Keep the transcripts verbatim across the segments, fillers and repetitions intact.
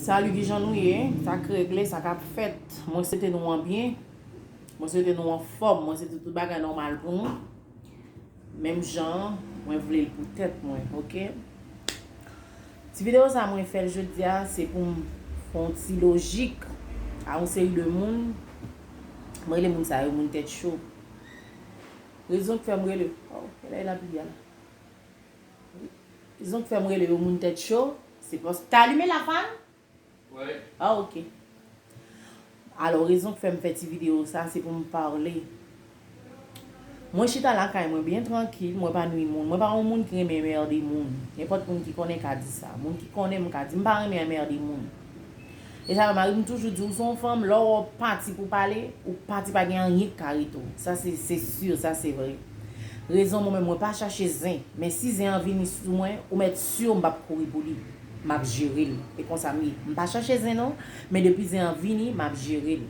Salut, kijan nou ye? Sa k regle, sa k ap fèt? Mwen swete nou an byen. Mwen swete nou anfòm. Mwen swete tout bagay nòmal pou nou. Menm jan mwen vle l pou tèt mwen, oke? Ti videyo sa mwen fè l jodi a, se pou m fè yon ti lojik a yon seri de moun. Mwen rele moun sa yo moun tèt cho. Rezon k fè m rele, oh, e la, e la, pi byen la. Rezon k fè m rele yo moun tèt cho, se paske, ta alime la, Fan? Wi. Ah, oke. Alò, rezon k fè m fè ti videyo sa, se pou m pale. Mwen chita lakay mwen byen trankil, mwen pa nwi moun. Mwen pa yon moun ki renmen anmède moun. Nenpòt moun ki konnen ka di sa. Moun ki konnen m ka di, m pa renmen anmède moun. E sa fè mari m toujou di, ou se yon fanm, lè w pati pou pale, ou pati pa gen anyen k ka rete w. Sa se, se si, sa se vre. Rezon mwen menm, mwen pa chache zen. Men si zen an vini sou mwen, ou mèt si m p ap kouri pou li. M ap jere l. E konsa m ye. M pa chache zen non, men depi zen an vini, m ap jere l.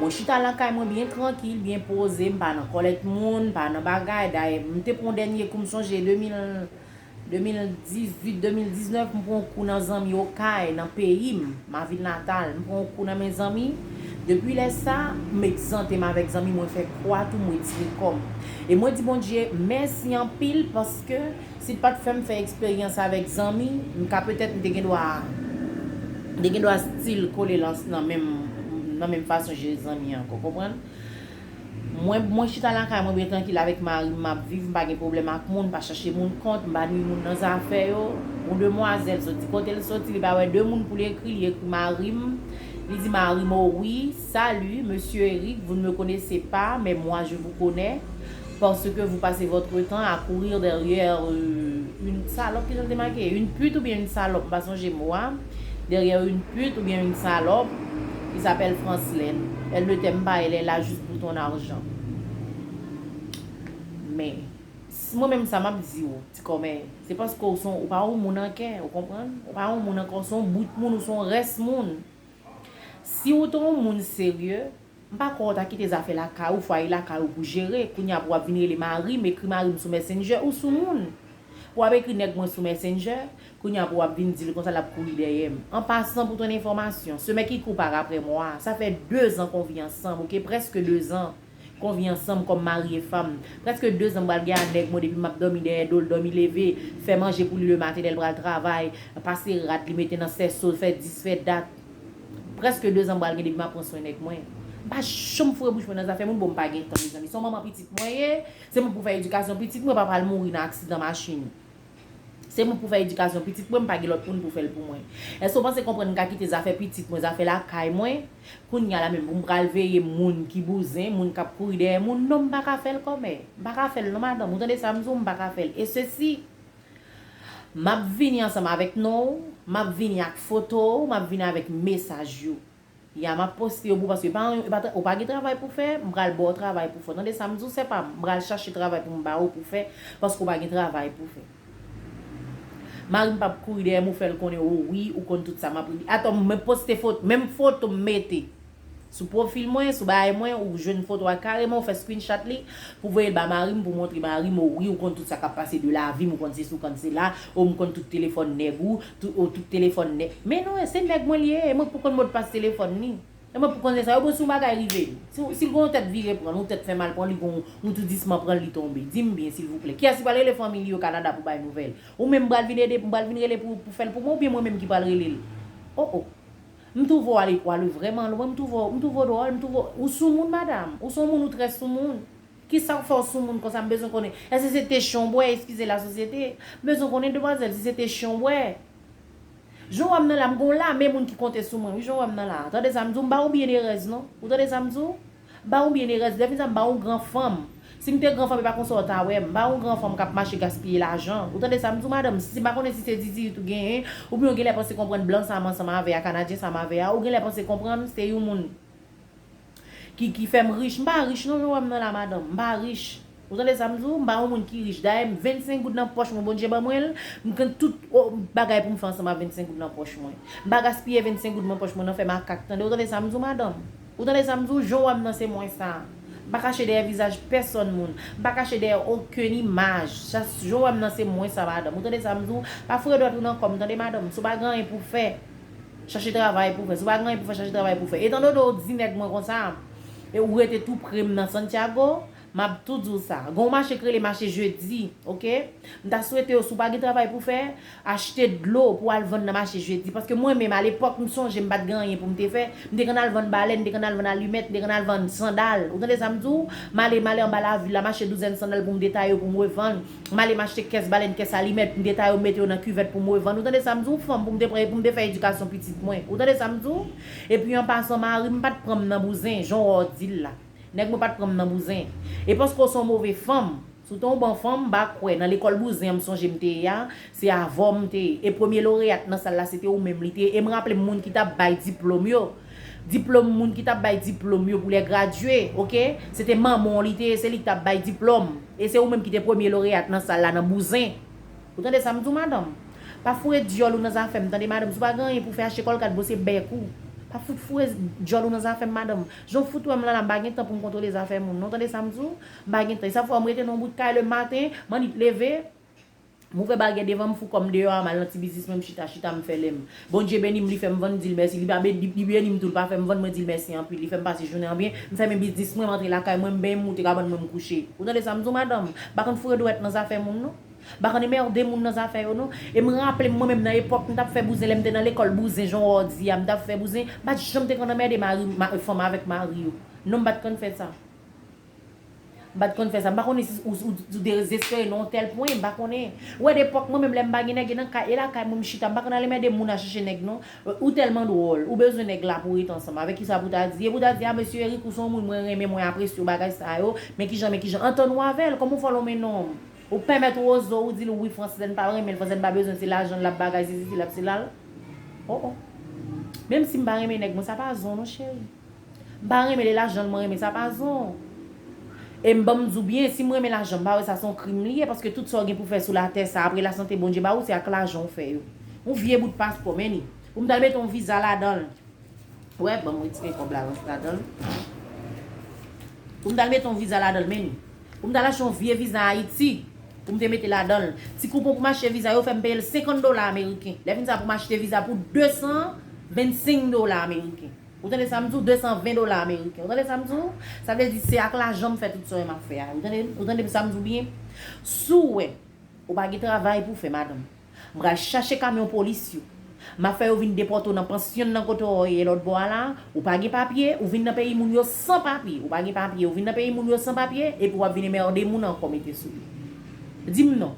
Mwen chita lakay mwen byen trankil, byen poze, m pa nan kòlèt moun, m pa nan bagay. Dayè, m te pran yon dènye kou, m sonje de mil, de mil dizuit, de mil diznèf, m pran yon kou nan zanmi Okay, nan peyi m, ma vil natal. M pran yon kou nan men zanmi. Depi lè sa, m egzante m avèk zanmi, mwen fè kwa tou, m retire kò m. E mwen di Bondye mèsi anpil, paske si l pa t fè m fè eksperyans avèk zanmi, m ka petèt m te gen dwa, m te gen dwa still kole nan, nan menm, nan menm fason jere zanmi an ankò, konprann? Mwen, mwen chita lakay mwen byen trankil avèk mari m, m ap viv, m pa gen pwoblèm ak moun, m pa chache moun kont, m pa nwi moun nan zafè yo. Yon demwazèl soti kote l soti, li pa wè de moun pou li ekri, li ekri mari m. Li di mari m, oh wi, salut, monsieur Eric, vous ne me connaissez pas, mais moi je vous connais. Parce que vous passez votre temps à courir derrière, euh, une salope, ki jan l te make? Une pute oubyen une salope, m pa sonje mo a. Derrière une pute oubyen une salope qui s'appelle Francelène. Elle ne t'aime pas, elle est là juste pour ton argent. Men, si mwen menm sa m ap di w, ti kòmè, se paske w se yon, ou pa yon moun an kè, ou konprann? Ou pa yon moun ankò, w se yon bout moun, ou se yon rès moun. Si w te yon moun serye, m pa kwè w ta kite zafè lakay ou, fwaye lakay ou pou jere. Kounye a pou w ap vin rele mari m, ekri mari m sou Messenger, ou sou moun. Pou w ap ekri nèg mwen sou Messenger, kounye a pou w ap vin di l konsa l ap kouri dèyè m. An pasan, pou ton enfòmasyon, ce mec qui court après moi, ça fait deux ans qu'on vit ensemble, oke? Prèske de zan. Konvyan ansanm kòm mari e fanm. Prèske de zan m pral gen a nèg mwen depi m ap dòmi dèyè do l, dòmi leve, fè manje pou li lematen lè l pral travay, pase rad li mete nan sèso, fè dis, fè dat. Prèske de zan m pral gen depi m ap pran swen nèg mwen. M pa janm foure bouch mwen nan zafè moun, bon, m pa gen tan, mezanmi. Se yon manman pitit mwen ye, se mwen pou fè edikasyon pitit mwen, pa pral mouri nan aksidan machin. Se mwen pou fè edikasyon pitit mwen, m pa gen lòt moun pou fè l pou mwen. Èske w panse konprann m ka kite zafè pitit mwen, zafè lakay mwen? Kounye a la menm, pou m pral veye moun ki bouzen, moun k ap kouri dèyè moun, non, m pa ka fè l kòmè. M pa ka fè l non, madanm. Ou tande sa m di w, m pa ka fè l. E sesi, m ap vini ansanm avèk non w, m ap vini ak foto w, m ap vini avèk mesaj yo. Ya, m ap poste yo pou, paske pa, ou pa, ou pa gen travay pou fè, m pral ba w travay pou fè. Tande sa m di w, sè pa m, m pral chache travay pou m ba ou pou fè, paske ou pa gen travay pou fè. Mari m p ap kouri dèyè m, ou fè l konnen, o wi, ou konn tout sa m ap rele. Atò, mwen poste foto, menm foto m mete sou pwofil mwen, sou bagay mwen, ou jwenn foto a kareman, ou fè screenshot li, pou voye l ba mari m, pou montre mari m, o wi, ou konn tout sa k ap pase de lavi m, ou konn sesi, ou konn sela, o m konn tout telefòn nèg ou, tout, o tout telefòn nèg. Men non, se nèg mwen li ye, e mwen pou konn modpas telefòn li. E mwen pou konn sa, yo bon si yon bagay rive l. Si, si l gon yon tèt vire pran l, yon tèt fè mal pran l, li gon yon toudisman pran l, li tonbe. Di m byen, silvouplè. Kiyès ki pral rele fanmi li yo Kanada pou bay nouvèl? Ou menm m pral vin ede, m pral vin rele pou, pou fè l pou mwen, oubyen mwen menm ki pral rele l? Oh, oh. M twouve w ale, w ale vrèman lwen, m twouve w, m twouve w dwòl, m twouve w, ou soumoun, madanm. Ou se yon moun, ou trè soumoun. Kisa k fè w soumoun konsa, m bezwen konnen? Èske se te chen w bwè, eskize la sosyete? M bezwen konnen, demwazèl, si se te chen w bwè. Jan w wè m nan la, m gon lame moun ki konte sou mwen, wi, jan w wè m nan la. Tande sa m di w, m pa yon byenerèz, non. Ou tande sa m di w? M pa yon byenerèz, lè vin sa, m pa yon gran fanm. Si m te gran fanm, e pa konsa w ta wè m. M pa yon gran fanm k ap mache gaspiye lajan. Ou tande sa m di w, madanm? Si m pa konnen si se diziwit ou genyen, oubyen w genlè panse konprann blan sa m ansanm avè a, kanadyen sa m avè a, ou genlè panse konprann se yon moun ki, ki fè m rich. M pa rich non, jan w wè m nan la, madanm. M pa rich. Ou tande sa m di w? M pa yon moun ki rich. Dayè, vennsenk goud nan pòch mwen, Bondye ban mwen l. M gen tout, o, bagay pou m fè ansanm ak vennsenk goud nan pòch mwen. M pa gaspiye vennsenk goud nan pòch mwen nan fè makak, tande. Ou tande sa m di w, madanm? Ou tande sa m di w? Jan w wè m nan, se mwen sa. M pa kache dèyè vizaj pèsòn moun. M pa kache dèyè okenn imaj. Sa, jan w wè m nan, se mwen sa, madanm. Ou tande sa m di w? Pa foure dwèt ou nan kò m, tande, madanm. Si w pa gen anyen pou w fè, Chache travay pou fè. Si w pa gen anyen pou fè, chache travay pou fè. Etan done w di nèg mwen konsa, e ou rete tou pre m nan Santiago, m ap tou di w sa. Gen yon mache k rele mache jedi, oke? M ta swete w, si w pa gen travay pou fè, achte dlo pou w al vann nan mache jedi. Paske mwen menm, alepòk, m sonje m pa t gen anyen pou m te fè. M te konn al vann balèn, m te konn al vann alimèt, m te konn al vann sandal. Ou tande sa m di w? M ale, m ale anba lavil la, m achte douzèn sandal pou m detaye yo, pou m revann. M ale m achte kès balèn, kès alimèt, m detaye yo, m mete yo nan kivèt pou m revann. Ou tande sa m di w, fanm, pou m te pran, pou m te fè edikasyon pitit mwen. Ou tande sa m di w? Epi an pasan, mari m pa t pran m nan bouzen, jan w wè w di l la. Nèg mwen pa t pran m nan bouzen. E paske w se yon move fanm, si w te yon bon fanm, m pa kwè, nan lekòl bouzen an m sonje m te ye a, se avè w m te ye. E premye loreyat nan sal la, se te ou menm li te ye. E m raple m moun ki t ap bay diplòm yo. Diplòm, moun ki t ap bay diplòm yo pou lè gradye, oke? Se te manman w li te ye, se li ki t ap bay diplòm. E se ou menm ki te premye loreyat nan sal la nan bouzen. Ou tande sa m di w, madanm? Pa foure dyòl ou nan zafè m, tande, madanm. Si w pa gen anyen pou fè, achte kòlgad, bwose bèk ou. Pa fout foure dyòl ou nan zafè m, madanm. Jan w fout wè m la, la, m pa gen tan pou m kontwole zafè moun, non, tande sa m di w? M pa gen tan. E sa fè m rete nan yon bout kay lematen, m annik leve, m ouvè baryè devan m, fou kò m deyò a, m al nan ti biznis mwen, m chita, chita, m fè lè m. Bondye beni m, li fè m vann, m di l mèsi. Li pa be-, li, li beni m tou, li pa fè m vann, mwen di l mèsi anpil. Li fè m pase jounen an byen, m fèmen biznis mwen, m antre lakay mwen, m benyen, m moute kabann mwen, m kouche. Ou tande sa m di w, madanm? M pa konn foure dwèt nan zafè moun, non. M pa konn enmède moun nan zafè yo, non. E m raple m, mwen menm, nan epòk m t ap fè bouzen, lè m te nan lekòl bouzen, jan w di a, m t ap fè bouzen, m pa t janm te konn anmède mari, ma-, fanm avèk mari yo. Non, m pa t konn fè sa. M pa t konn fè sa. M pa konnen si ou, ou, ou dezespere nan yon tèl pwen, m pa konnen. Ou wè, depòk mwen menm, lè m pa gen nèg, e nan kay, e lakay mwen m chita, m pa konn al enmède moun al chèche nèg, non. Ou tèlman dwòl, ou bezwen nèg la pou w rete ansanm avèk, kisa pou w ta di? E pou w ta di, a, mesye Eric, ou se yon moun mwen renmen, mwen apresye w, bagay sa yo, men kijan, men kijan, antann ou avè l, kòman w fè l, ou men non. Ou pèmèt wozo, ou di l wi, Fransèn pa renmen l, Fransèn pa bezwen l, se lajan l ap bagay, se sesi l ap sela l. Oh, oh. Menm si m pa renmen nèg mwen, sa pa zon non, cheri. M pa renmen, e lajan l mwen renmen, sa pa zon. E m, ban m di w byen, si m renmen lajan, m pa wè sa se yon krim li ye, paske tout sa w gen pou fè sou latè sa, apre lasante Bondye ba ou, se ak lajan w fè yo. Yon vye bout paspò, men ni. Pou m t al mete yon viza ladan l. Wè, ban m retire kòb la, rans ladan l. Pou m t al mete yon viza ladan l, men ni. Pou m t al achte yon vye viza Ayiti, pou m te mete ladan l. Ti koupon pou m achte viza, yo fè m peye l senkant dola ameriken. Lè fini sa, pou m achte viza pou de san vennsenk dola ameriken. Ou tande sa m di w? De san ven dola ameriken. Ou tande sa m di w? Sa vle di se ak lajan m fè tout sa yo m ap fè a. Ou tande, ou tande sa m di w byen? Si w wè, ou pa gen travay pou w fè, madanm, m pral chache kamyon polis yo. M ap fè yo vin depòte w nan pansyon nan kote w ye lòt bò a la. Ou pa gen papye, ou vin nan peyi moun yo san papye. Ou pa gen papye, ou vin nan peyi moun yo san papye, epi w ap vin enmède moun ankò mete sou yo. Di m non.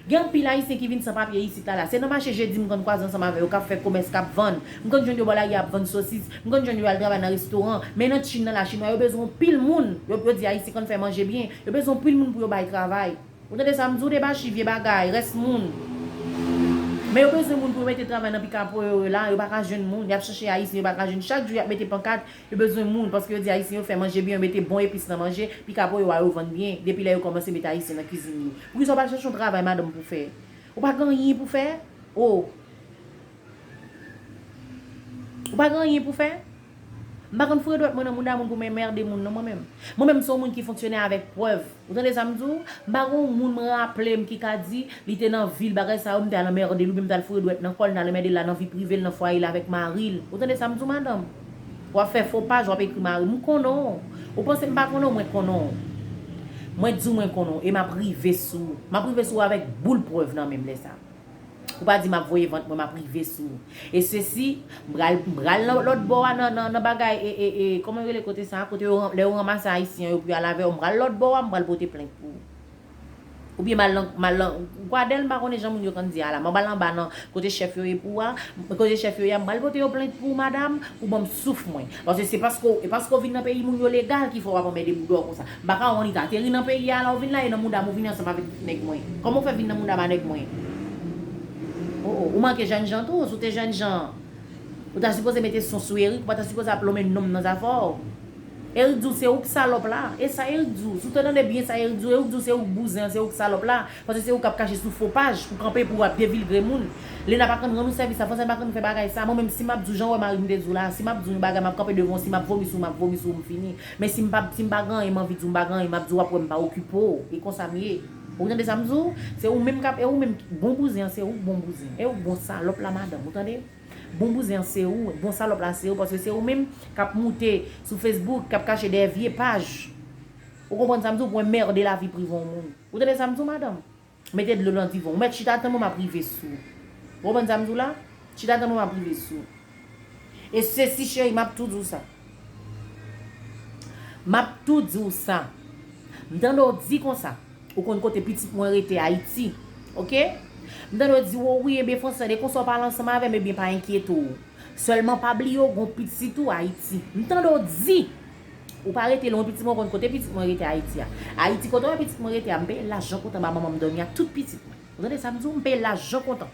Gen anpil Ayisyen ki vin san papye isit la, la. Se nan mache jedi m konn kwaze ansanm avè yo, k ap fè komès, k ap vann. M konn jwenn yo bò lari a ap vann sosis. M konn jwenn yo al travay nan restoran. Men nan Chin nan la, Chinwa yo bezwen anpil moun. Yo, yo di Ayisyen konn fè manje byen. Yo bezwen anpil moun pou yo bay travay. Ou tande sa m di w, de bachi, vye bagay, rès moun. Men yo bezwen moun pou yo mete travay nan pikapo yo la, yo pa ka jwenn moun. Y ap chèche Ayisyen, yo pa ka jwenn. Chak jou y ap mete pankat, yo bezwen moun, paske yo di Ayisyen yo fè manje byen, yo mete bon epis nan manje, pikapo yo a yo vann byen, depi lè yo kòmanse mete Ayisyen nan kizin yo. Poukisa w pa chèche yon travay, madanm, pou fè? Ou pa gen anyen pou fè? Oh. Ou pa gen anyen pou fè? M pa konn foure dwèt mwen nan mouda moun pou m enmède moun, non, mwen menm. Mwen menm, m se yon moun ki fonksyone avèk prèv. Ou tande sa m di w? M pa gen yon moun m raple m ki ka di li te nan vi l, bagay sa yo, m te al anmède l, oubyen m t al foure dwèt nan kò l, m t al enmède l la nan vi prive l, nan fwaye l avèk mari l. Ou tande sa m di w, madanm? W ap fè fo paj, w ap ekri mari m. M konnen w. Ou panse m pa konnen w? Mwen konnen w. Mwen di w mwen konnen w, e m ap rive sou ou. M ap rive sou ou avèk boul prèv nan men m lè sa. Ou pa di m ap voye vant mwen, m ap rive sou ou. E sesi, m pral, m pral nan lòt bò a, nan, nan, nan bagay, e, e, e, kòman yo rele kote sa a? Kote yo ran-, lè yo ranmase Ayisyen yo pou y al avè yo, m pral lòt bò a, m pral pote plent pou ou. Oubyen m al nan, m al nan, Kwadèl, m pa konnen jan moun yo konn di a la, m al anba nan kote chèf yo ye pou a, kote chèf yo ye a, m pral pote yo plent pou ou, madanm, pou ban m souf mwen. Paske se paske w, e paske w vin nan peyi moun yo legal ki fè w ap anmède bouda w konsa. M pa ka wè w, li t ateri nan peyi a, la w vin la, e nan mouda m ou vini ansanm avèk nèg mwen. Kòman w fè vin nan mouda m a nèg mwen? Oh, oh, ou manke jènjan tou, si w te jènjan, ou ta sipoze mete son sou Eric, ou pa ta sipoze ap lonmen non m nan zafè w. Eric di w se ou k salòp la. E sa Eric di w. Si w te tande byen sa Eric di w, Eric di w se ou k bouzen an, se ou k salòp la. Paske se ou k ap kache sou fo paj pou kanpe pou w ap devilgre moun. Lena pa konn rann ou sèvis sa, Fransèn pa konn fè bagay sa. Mwen menm, si m ap di w jan w wè mari m te di w la, si m ap di w yon bagay, m ap kanpe devan w, si m ap vomi sou w, m ap vomi sou w, m fini. Men si m pa, si m pa gen anyen m anvi di w, m pa gen anyen m ap di w, w ap wè m pa okipe w. E konsa m ye. Ou tande sa m di w? Se ou menm k ap, e ou menm, bon bouzen an, se ou k bon bouzen. E ou k bon salòp la, madanm. Ou tande? Bon bouzen an se ou, bon salòp la se ou, paske se ou menm k ap moute sou Facebook, k ap kache dèyè vye paj. Ou konprann sa m di w, pou enmède lavi prive yon moun. Ou tande sa m di w, madanm? Mete dlo nan divan. Ou mèt chita tann mwen m ap rive sou ou. Ou konprann sa m di w la? Chita tann mwen m ap rive sou ou. E sesi, cheri, m ap tou di w sa. M ap tou di w sa. M tande w di konsa, ou konn kote pitit mwen rete Ayiti. Oke? M tande w di, o wi, ebyen, Fransè, de konsa w pale ansanm avè m, ebyen, pa enkyete w. Sèlman pa bliye w gon pitit ou Ayiti. M tande w di, ou pa rete lwen pitit mwen, ou konn kote pitit mwen rete Ayiti a. Ayiti, kote w wè pitit mwen rete a, m peye lajan kontan ba manman m dòmi ak tout pitit mwen. Ou tande sa m di w? M peye lajan kontan.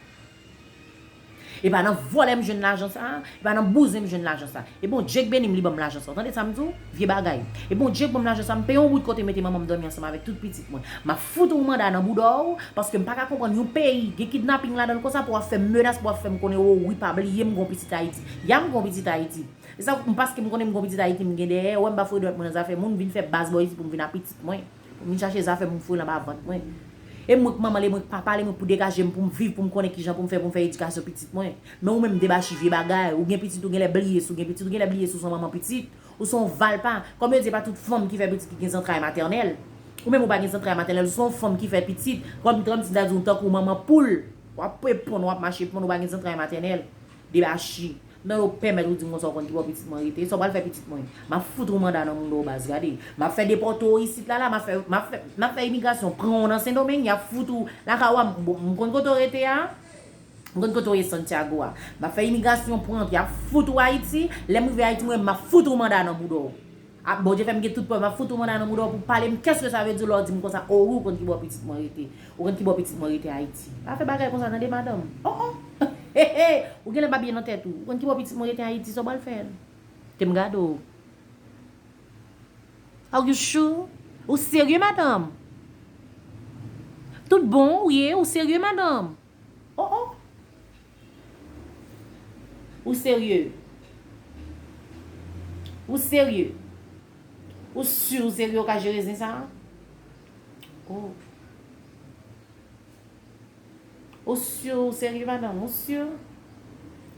E pa nan vòlè m jwenn lajan sa a, e pa nan bouzen m jwenn lajan sa a. E Bondye k beni m, li ban m lajan sa a. Ou tande sa m di w? Vye bagay. E Bondye k ban m lajan sa a, m peye yon bout kote mete manman m dòmi ansanm avèk tout pitit mwen. M ap fout ou manda nan bouda w, paske m pa ka konprann yon peyi gen kidnaping ladan l konsa pou w ap fè m menas, pou w ap fè m konnen, o wi, pa bliye m gon pitit Ayiti. Ya, m gon pitit Ayiti. E sa, m paske m konnen m gon pitit Ayiti, m gen dèyè, ou wè m pa foure dwèt mwen nan zafè moun, m vin fè baz bò isit pou m vin ak pitit mwen. Pou m vin chache zafè m foure l anba vant mwen. E mwen k manman l, e mwen k papa l, e mwen k pou degaje m pou m viv, pou m konnen kijan pou m fè, pou m fè edikasyon pitit mwen. Men ou menm debachi vye bagay, ou gen pitit, ou genlè bliye si w gen pitit, ou genlè bliye si w se yon manman pitit, ou se yon valpa. Kòm yo di, e pa tout fanm ki fè pitit ki gen zantray matènèl. Ou menm ou pa gen zantray matènèl, ou se yon fanm ki fè pitit. Kòm, kòm si m ta di w tankou manman poul, w ap reponn, w ap mache ponn, ou pa gen zantray matènèl. Debachi. Nan yo pèmèt ou di m konsa ou konn ki bò pitit mwen rete. Sa w pral fè pitit mwen? M ap fout ou manda nan mouda w baz, gade. M ap fè depòte w isit la la, m ap fè, m ap fè, m ap fè imigrasyon pran w nan Sendomeng, y ap fout ou lakay ou a, m, m konn kote w rete a. M konn kote w ye Santiago a. M ap fè imigrasyon pou antre, y ap fout ou Ayiti. Lè m rive Ayiti, mwen, m ap fout ou manda nan bouda w. A, Bondye fè m gen tout pòv, m ap fout ou manda nan bouda w pou pale m. Kèske sa vle di lè w di m konsa, o wi, ou konn ki bò pitit mwen rete. Ou konn ki bò pitit mwen rete Ayiti. Pa fè bagay konsa, tande, madanm. O, o! He, he! Ou genlè pa byen nan tèt ou. Ou konn ki bò pitit mwen rete Ayiti, sa w pral fè? Te m gade w. Are you sure? Ou serye, madanm? Tout bon ou ye, ou serye, madanm? Oh, oh. Ou serye? Ou serye? Ou si ou serye ou ka jere zen sa a? Oh. Ou si ou serye, madanm? Ou si?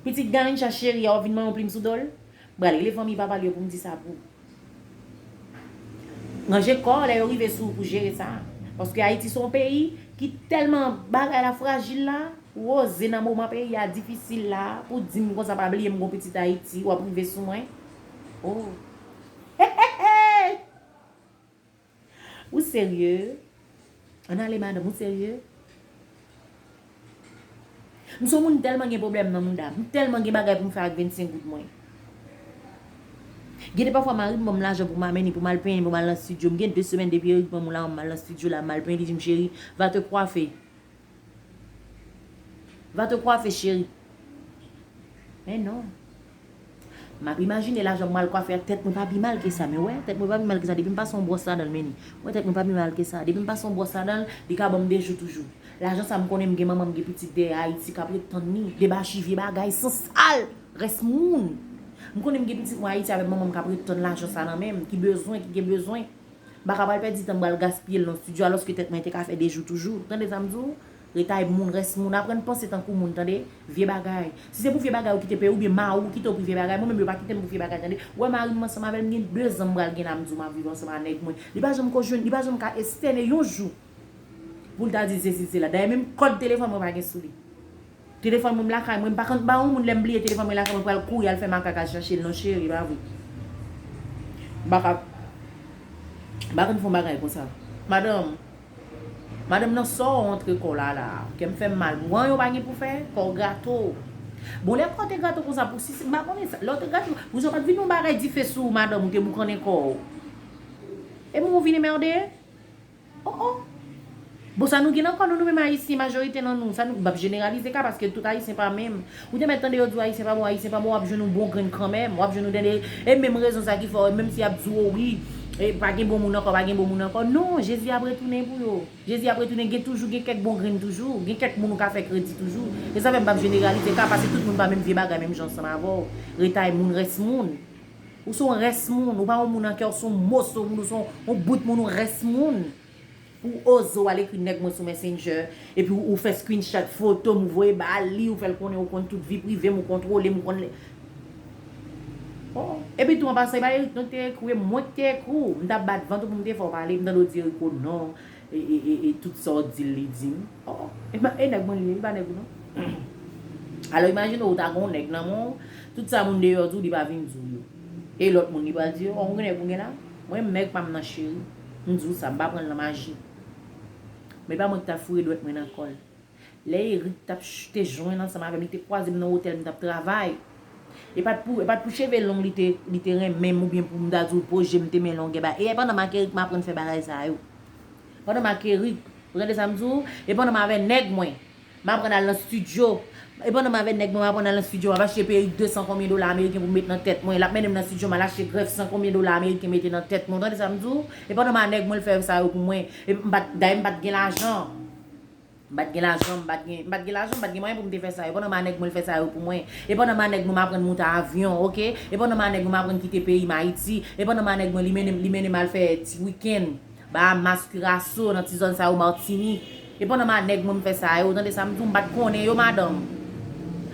Pitit Garincha cheri a, w ap vin manyen yon plim sou do l? M pral rele fanmi papa l yo pou m di sa pou ou. Ranje kò w lè yo rive sou ou pou jere sa. Paske Ayiti se yon peyi ki tèlman bagay la frajil la, ou oze nan moman peyi a difisil la, pou di m konsa pa bliye m gon pitit Ayiti, w ap rive sou mwen. Oh. Ou serye? Ann ale, madanm, ou serye? M se yon moun tèlman gen pwoblèm nan mouda m, m tèlman gen bagay pou m fè ak vennsenk goud mwen. Gen de pafwa mari m ban m lajan pou m amenn li, pou m al penyen, pou m al nan estidyo. M gen de semèn depi Eric ban m lajan, m al nan estidyo la, m al penyen, li di m, cheri, va te coiffer. Va te coiffer, cheri. Men non. M ap imajine lajan m al kwafe a, tèt mwen pa pi mal ke sa, men wè, tèt mwen pa pi mal ke sa, depi m pase yon bwòs ladan l, men li. Wè, tèt mwen pa pi mal ke sa, depi m pase yon bwòs ladan l, li ka ban m de jou toujou. Lajan sa, m konnen m gen manman m gen pitit dèyè Ayiti k ap ret tann li, debachi vye bagay sansal, rès moun. M konnen m gen pitit mwen Ayiti avèk manman m k ap ret tann lajan sa nan men m, ki bezwen, ki gen bezwen. M pa ka pral pèdi tan m pral gaspiye l nan estidyo, alòske tèt mwen te ka fè de jou toujou. Tande sa m di w? Retay moun, rès moun, aprann panse tankou moun, tande? Vye bagay. Si se pou vye bagay ou kite peyi w, oubyen mari w kite w pou vye bagay, mwen menm yo pa kite m pou vye bagay, tande? Ou wè mari m ansanm avè l, m gen de zan m pral gen la, m di w m ap viv ansanm a nèg mwen. Li pa janm ko jwenn, li pa janm ka estène yon jou pou l ta di l sesi, l sela. Dayè, menm kòd telefòn mwen pa gen sou li. Telefòn mwen lakay mwen, m pa konn ba yon moun lè m bliye telefòn mwen lakay mwen pral kouri al fè makak al chache l non cheri, pa vre. M pa ka, m pa konn fè yon bagay konsa. Madanm, madanm nan sa w antre kò w la la, kè m fè m mal. Mwen yo pa gen pou fè, kò w grato. Bon, lè kò w te grato konsa pou sisi, m pa konnen sa. Lè w te grato, pou sa w pa t vin yon bagay dife sou ou, madanm, ou te boukannen kò w. E mwen ou vin enmède? Oh, oh. Bon, sa nou gen nan kò nou, nou menm Ayisyen, majorite nan nou, sa nou, m p ap jeneralize ka, paske tout Ayisyen pa menm. Ou te mèt tande yo di w Ayisyen pa bon, Ayisyen pa bon, w ap jwenn yon bon grenn kanmenm, w ap jwenn yon tande, e menm rezon sa ki fè w, menm si y ap di w, o wi, e pa gen bon moun ankò, pa gen bon moun ankò. Non, Jezi ap retounen pou yo. Jezi ap retounen, gen toujou, gen kèk bon grenn toujou, gen kèk moun ou ka fè kredi toujou. Se sa fè m p ap jeneralize ka, paske tout moun pa menm vye bagay, menm jan ansanm avè w. Retay moun, rès moun. Ou se yon rès moun, ou pa yon moun an kè, ou se yon moso moun, ou se yon, yon bout moun, yon rès moun. Pou w oze w al ekri nèg mwen sou Messenger, epi w, ou fè screenshot foto m, ou voye ba li, ou fè l konnen ou konn tout vi prive m, ou kontwole m, ou konn le. Oh. Epi tou an pasan, e pa Eric non ki te ekri w, e mwen ki te ekri w. M t ap bat vant ou pou m te fè w pale, m tande w di Eric o non, e, e, e, e tout sa w di l, li di m. Oh, e pa, e nèg mwen li ye, li pa nèg ou non. Alò imajine w ta gon nèg nan men w, tout sa moun deyò di w, li pa vin di w yo. E lòt moun li pral di yo, oh, ou gen nèg ou gen la? Mwen, nèg pa m nan cheri. M di w sa, m pa pran l nan maji. Men pa mwen ki t ap foure dwèt mwen nan kò l. Lè Eric t ap ch-, te jwenn ansanm avè m, li te kwaze m nan otèl, m t ap travay. E pa t pou, e pa t pou cheve long li te, li te renmen m oubyen pou m ta di w pwoje m te men longè ba. E pandan m ak Eric m aprann fè bagay sa yo. Pandan m ak Eric, ou tande sa m di w? E pandan m avè nèg mwen, m aprann al nan estidyo. E pandan m avè nèg mwen, m aprann al nan estidyo, m ap achte perik de san konbyen dola ameriken pou m met nan tèt mwen. L ap mennen m nan estidyo, m al achte grèf san konbyen dola ameriken mete nan tèt mwen. Ou tande sa m di w? E pandan m a nèg mwen, l fè sa yo pou mwen. E m pa t, dayè m pa t gen lajan. M pa t gen lajan, m pa t gen, m pa t gen lajan, m pa t gen mwayen pou m te fè sa yo. Pandan m a nèg mwen, l fè sa yo pou mwen. E pandan m a nèg mwen, m aprann monte avyon, oke? E pandan m a nèg mwen, m aprann kite peyi m, Ayiti. E pandan m a nèg mwen, li mennen m, li mennen m al fè ti wikenn Bahamas, Curaçao, nan ti zòn sa yo, Matinik. E pandan m a nèg mwen, m fè sa yo. Ou tande sa m di w? M pa t konnen yo, madanm.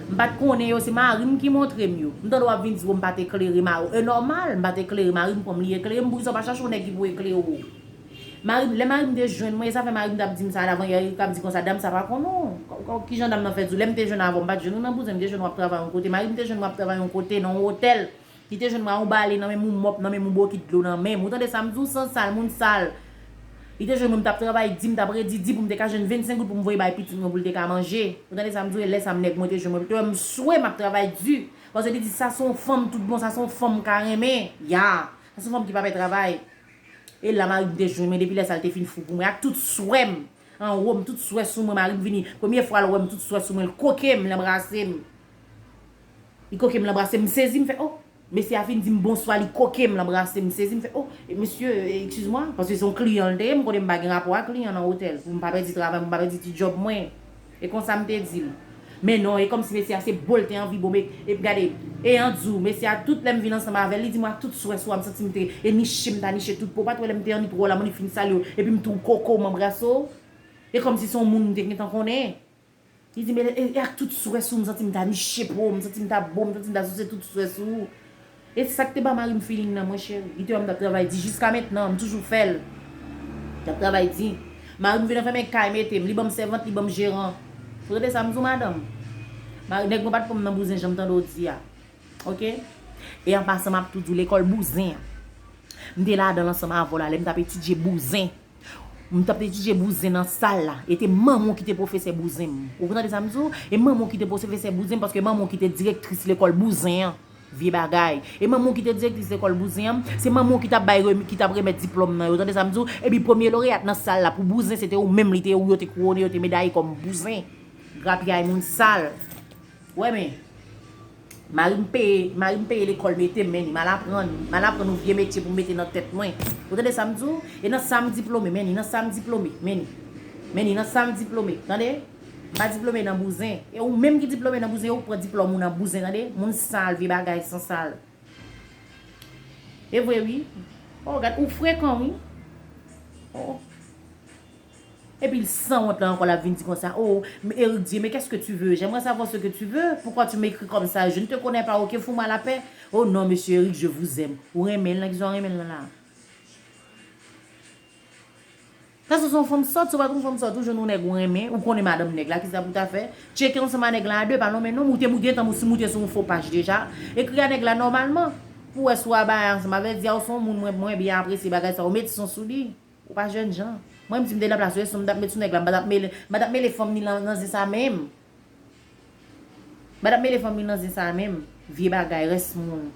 M pa t konnen yo, se mari m ki montre m yo. M tande w ap vin di w m pa t eklere, mari w. E nòmal, m pa t eklere, mari m pran m, li eklere m. Poukisa w pa chache yon nèg ki pou eklere w? Mari m, lè mari m te jwenn mwen, e sa fè mari m t ap di m sa la, avan yè, li t ap di konsa, dam sa pa konnen w. Kijan dam nan fè di w? Lè m te jwenn avè w, m pa t jwenn ou nan bouzen, m te jwenn w ap travay yon kote. Mari m te jwenn mwen ap travay yon kote, nan yon otèl. Li te jwenn mwen a yon bale nan men m, yon mòp nan men m, yon bokit dlo nan men m. Ou tande sa m di w? San sal, moun sal. Li te jwenn mwen, m t ap travay di, m t ap redi di pou m te ka jwenn vennsenk goud pou m voye bay pitit mwen pou l te ka manje. Ou tande sa m di w? E lè sa m nèg mwen te jwenn mwen, li te wè m swe, m ap travay di. Paske li di, sa se yon fanm tout bon, sa se yon fanm m ka renmen. Ya. Sa se yon fanm ki pa pè travay. E la mari m te jwenn mwen, depi lè sa l te fin fou pou mwen, ak tout swè m. Anwo m, tout swè sou mwen, mari m vini. Premye fwa l wè m, tout swè sou mwen, l koke m, l anbrase m. Li koke m, l anbrase m, m sezi, m fè, oh! Mesye a fin di m bonswa, li koke m, l anbrase m, m sezi, m fè, oh! Mesye, excuse-moi, paske se yon kliyan l te ye, m konnen m pa gen rapò ak kliyan nan otèl, pou m pa pèdi travay, pou m pa pèdi ti djòb mwen. E konsa m te di l. Men non, e kòmsi mesye a se bo l te anvi bo m, e, e gade, e an di w, mesye a tout lè m vin ansanm avè l, li di mwen ak tout swè sou a, m santi m te, e niche m ta niche tout po, w pa t wè lè m te annik wòl la, m annik fin sal yo, epi m tou koko, m anbrase w. E kòmsi se yon moun m te gentan konnen. Li di, men e, e ak tout swè sou w, m santi m ta niche po, m santi m ta bo, m santi m ta souse tout swè sou ou. E se sa k te ba mari m feeling nan, mwen cheri. Li te wè m t ap travay di jiska mentnan, m toujou fè l. M t ap travay di. Mari m vin anfèmen kay mete m, li ban m sèvant, li ban m jeran. Ou tande sa m di w, madanm? Mari, nèg mwen pa t pran m nan bouzen jan m tande w di a. Oke? E an pasan, m ap tou di w, lekòl bouzen an. M te ladan l ansanm avè w la, lè m t ap etidye bouzen. M t ap etidye bouzen nan sal la. E te manman w ki te pwofesè bouzen m. Ou tande sa m di w? E manman w ki te pwofesè bouzen m, paske manman w ki te direktris lekòl bouzen an. Vye bagay. E manman w ki te direktris lekòl bouzen an, se manman w ki t ap bay remi-, ki t ap remèt diplòm nan yo. Tande sa m di w? Epi premye loreyat nan sal la pou bouzen, se te ou menm, li te ou yo te kouwone, yo te medaye kòm bouzen. Grapyay moun sal. Wè men. Mari m peye, mari m peye lekòl mete m, men li m al aprann. M al aprann yon vye metye pou m mete nan tèt mwen. Ou tande sa m di w? E nan sa m diplome, men li nan sa m diplome, men li. Men li nan sa m diplome, tande? M pa diplome nan bouzen. E ou menm ki diplome nan bouzen, ou pran diplòm ou nan bouzen, tande? Moun sal, vye bagay san sal. E vre wi. Oh, gad, ou frekan wi. Oh. Epi l sanwont la ankò, l ap vin di konsa, oh, Eric Dieu, mais qu'est-ce que tu veux? J'aimerais savoir ce que tu veux. Pourquoi tu m'écris comme ça? Je ne te connais pas, ok, fous-moi la paix. Oh non, monsieur Eric, je vous aime. Ou renmen l nan, kisa w renmen l nan la? Sa se yon fanm sòt, si w pa t yon fanm sòt, ou jwenn yon nèg ou renmen, ou konnen madanm nèg la, kisa pou w ta fè? Tcheke ansanm a nèg la a de, pa lonmen non, moute, moute, gentan mou-, si moute sou yon fo paj deja. Ekri a nèg la nòmalman, pou w wè si w ap bay ansanm avè l, di a w se yon moun mwen, mwen byen apresye bagay sa, ou met son sou li. Ou pa jènjan. Mwen menm si m te nan plas ou, e si m t ap met sou nèg la, m pa t ap mele, m pa t ap mele fanm ni nan, nan zen sa menm. M pa t ap mele fanm ni nan zen sa menm. Vye bagay, rès moun.